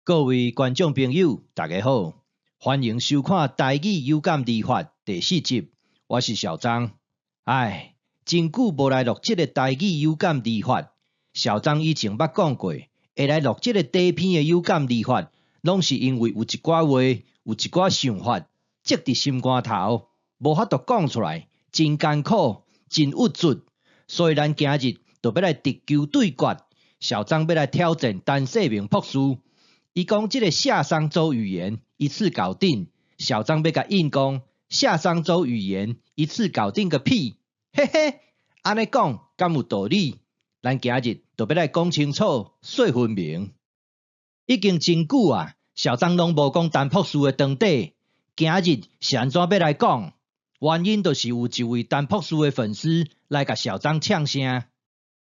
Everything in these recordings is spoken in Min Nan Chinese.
各位觀眾朋友，大家好，歡迎收看《台語有感而發》第四集，我是小張。唉，真久無來錄這个台語有感而發。小張以前捌講過，會來錄這个短篇的有感而發，攏是因為有一寡話，有一寡想法，積佇心肝頭，無法度講出來，真艱苦，真鬱卒，所以咱今日就欲來直球對決。小張欲來挑戰陳世明博士。伊講這个夏商周語言一次搞定，小張欲共𪜶講夏商周語言一次搞定個屁，嘿嘿，按呢講敢有道理？咱今日就欲來講清楚，說分明。已經真久啊，小張攏無講陳博士的長短，今日是按怎欲來講？原因就是有一位陳博士的粉絲來共小張嗆聲，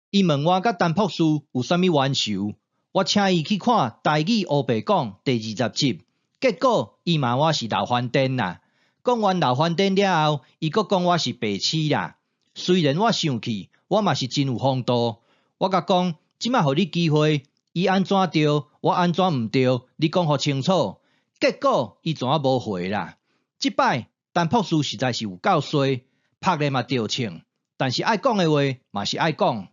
伊問我佮陳博士有啥物冤仇？我請伊去看《台語烏白講》第20集，結果伊罵我是老番顛啦。講完老番顛了後，伊閣講我是白痴啦。雖然我生氣，我嘛是真有風度。我共講，這擺予你機會，伊按怎對，我按怎毋對，你講予清楚。結果伊怎仔無回啦。這擺陳博士實在是有夠衰，拍咧嘛著銃，但是愛講的話嘛是愛講。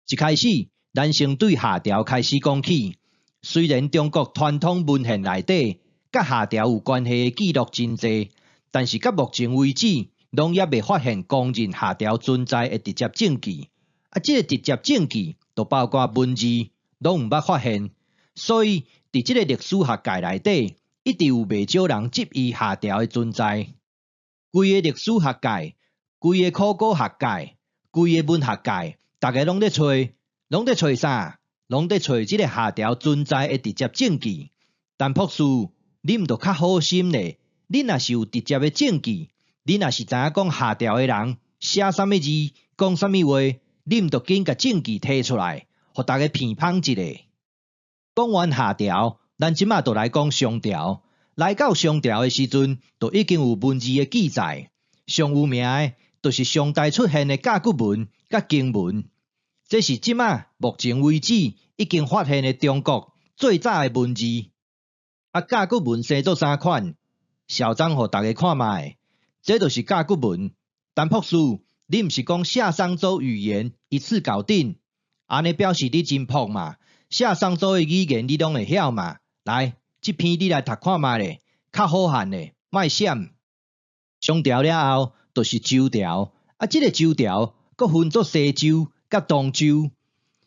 一開始，咱先對夏朝開始講起。雖然中國傳統文獻內底，佮夏朝有關係的記錄真濟，但是到目前為止，攏猶未發現公認夏朝存在的直接證據。啊，這个直接證據，就包括文字，攏毋捌發現。所以，佇這个歷史學界內底，一直有袂少人質疑夏朝的存在。規个歷史學界、規个考古學界、規个文學界，逐家攏咧揣。攏咧揣啥？攏咧揣這个夏朝存在的直接證據。陳博士，你毋著較好心咧？你若是有直接的證據，你若是知影講夏朝的人寫啥物字、講啥物話，你毋著緊共證據提出來，予逐家鼻芳一下。講完夏朝，咱這馬就來講商朝。來到商朝的時陣，就已經有文字的記載。上有名的，就是商代出現的甲骨文佮金文。這是這馬目前為止已經發現的中國最早的文字。啊，甲骨文生做啥款？小張予逐家看覓，這就是甲骨文。陳博士，你毋是講夏商周語言一次搞定？按呢表示你真博嘛？夏商周的語言你攏會曉嘛？來，這篇你來讀看覓咧，較好漢咧，莫閃。商朝了後，就是周朝。啊，這个周朝閣分做西周佮東周。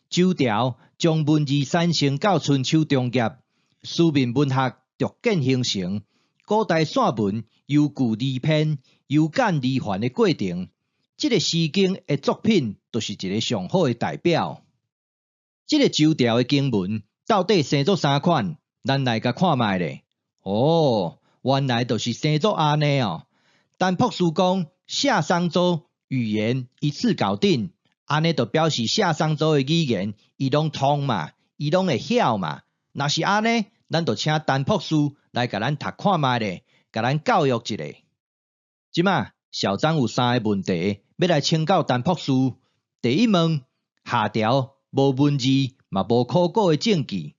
周朝將文字產生到春秋中葉，書面文學逐漸形成。古代散文由句而編，由簡而繁的過程。這个《詩經》的作品就是一个上好的代表。這个周朝的經文到底生做啥款？咱來共看覓咧。哦，原來就是生做按呢哦。陳博士講夏商周語言一次搞定。按呢就表示夏商周的語言伊攏通嘛，伊攏會曉嘛。若是按呢，咱就請陳博士來共咱讀看覓咧，共咱教育一下。這馬小張有三个問題欲來請教陳博士。第一問，夏朝無文字嘛無考古的證據，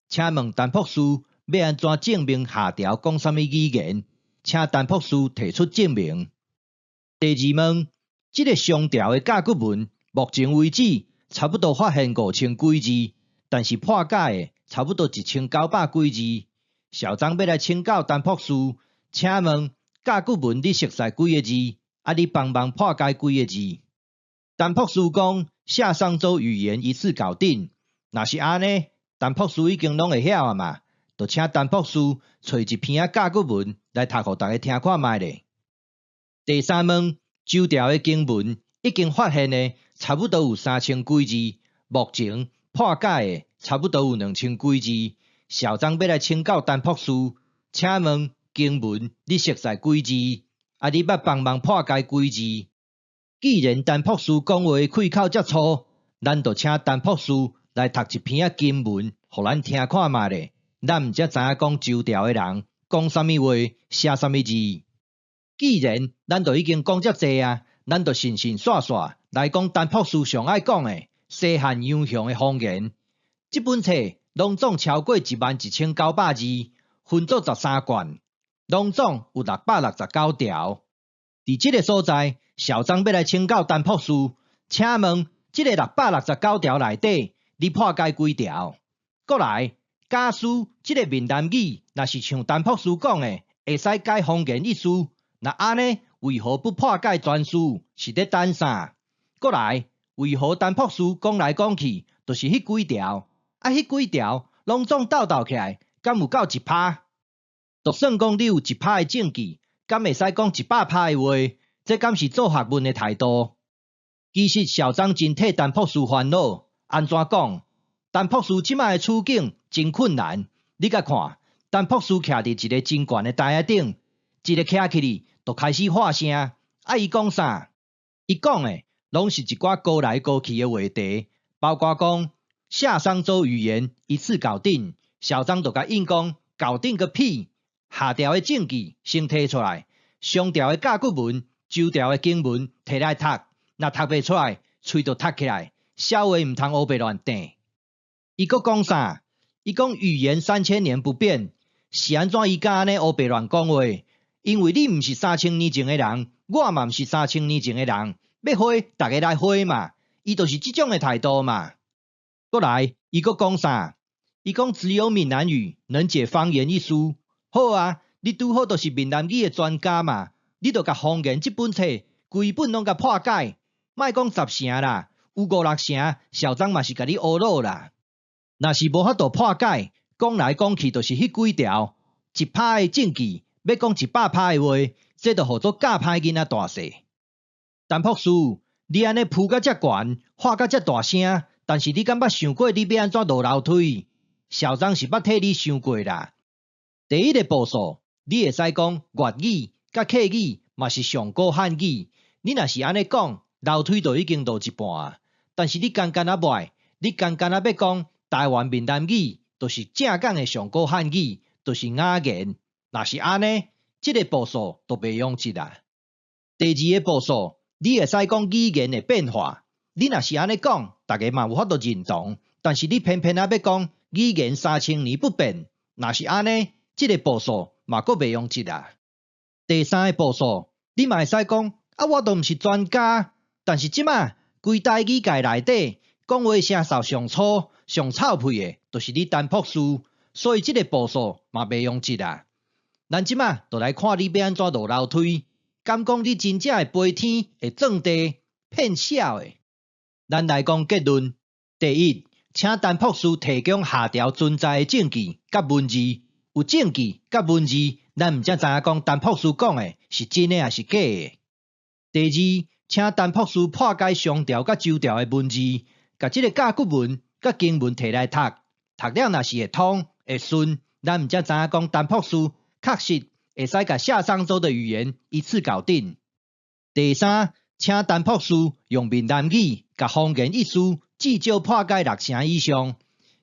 請問陳博士欲按怎證明夏朝講啥物語言？請陳博士提出證明。第二問，這个商朝的甲骨文，目前為止差不多發現5000幾字，但是破解的差不多1900幾字。小張欲來請教陳博士，請問甲骨文你熟似幾个字？啊，你幫忙破解幾个字？陳博士講夏商周語言一次搞定，若是按呢，陳博士已經攏會曉啊嘛，就請陳博士揣一篇仔甲骨文來讀予逐家聽看覓咧。第三問，周朝的經文已經發現的差不多有3000幾字，目前破解的差不多有2000幾字。小張欲來請教陳博士，請問經文你熟似幾字？啊，你捌幫忙破解幾字？既然陳博士講話開口遮粗，咱就請陳博士來讀一篇仔經文，予咱聽看覓咧。咱毋才知影講周朝的人講啥物話，寫啥物字。既然咱都已經講遮濟啊，咱就順順煞煞來講陳博士上愛講的西漢楊雄的方言。這本冊攏總超過11,900字，分做13卷，攏總有669條。佇這个所在，小張欲來請教陳博士，請問這个669條內底，你破解幾條？閣來，假使這个閩南語若是像陳博士講的，會使解方言意思，若按呢，為何不破解全書？是咧等啥？閣來，為何陳博士講來講去，就是彼幾條？啊，彼幾條攏總鬥鬥起來，敢有夠1%？就算講你有1%的證據，敢會使講100%的話？這敢是做學問的態度？其實小張真替陳博士煩惱。按怎講？陳博士這擺的處境真困難。你共看，陳博士徛佇一个真懸的台仔頂，一个徛起來就開始喊聲。啊，伊講啥？伊講的攏是一寡高來高去的話題，包括講夏商周語言一次搞定，小張就共應講搞定個屁！夏朝的證據先提出來，商朝的甲骨文、周朝的經文提來讀，若讀袂出來，喙就窒起來，痟話毋通烏白亂踮。伊閣講啥？伊講語言3000年不變，是按怎伊敢按呢烏白亂講話？因為你毋是3000年前的人，我嘛毋是三千年前的人，欲花逐家來花嘛，伊就是這種的態度嘛。閣來，伊閣講啥？伊講只有閩南語能解方言意思。好啊，你拄好就是閩南語的專家嘛，你就共方言這本冊規本攏共破解，莫講10成啦，有五六成，小張嘛是共你呵咾啦。若是無法度破解，講來講去就是彼幾條，1%的證據，欲講100%的話，這就號做教歹囡仔大細。陳博士，你按呢浮甲遮懸，喊甲遮大聲，但是你敢捌想過你欲按怎落樓梯？小張是捌替你想過啦。第一个步數，你會使講粵語佮客語嘛是上古漢語。你若是按呢講，樓梯就已經落一半啊。但是你干干仔袂，你干干仔欲講台灣閩南語，就是正港的上古漢語，就是雅言。若是按呢，這个步數就袂用得啦。第二个步數，你會使講語言的變化。你若是按呢講，逐家嘛有法度認同。但是你偏偏仔欲講語言三千年不變，若是按呢，這个步數嘛閣袂用得啦。第三个步數，你嘛會使講啊，我都毋是專家，但是這馬規台語界內底講話聲數上粗、上臭屁的，就是你陳博士，所以這个步數嘛袂用得啦。咱這馬就來看你欲按怎落樓梯，敢講你真正會飛天、會鑽地、騙痟的？咱來講結論。第一，請陳博士提供夏朝存在的證據佮文字，有證據佮文字，咱毋才知影講陳博士講的是真的抑是假的。第二，請陳博士破解商朝佮周朝的文字，共這个甲骨文佮經文提來讀，讀了若是會通會順，咱毋才知影講陳博士確實會使共夏商周的語言一次搞定。第三，請陳博士用閩南語共方言意思至少破解六成以上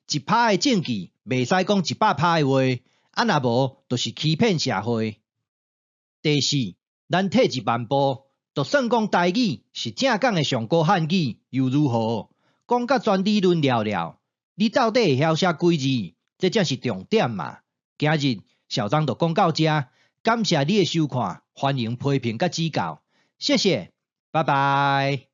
，1%的證據袂使講100%的話，啊若無就是欺騙社會。第四，咱退一萬步，就算講台語是正港的上古漢語，又如何？講甲全理論了了，你到底會曉寫幾字？這才是重點嘛。今日小張就講到這，感謝你的收看，歡迎批評佮指教，謝謝，拜拜。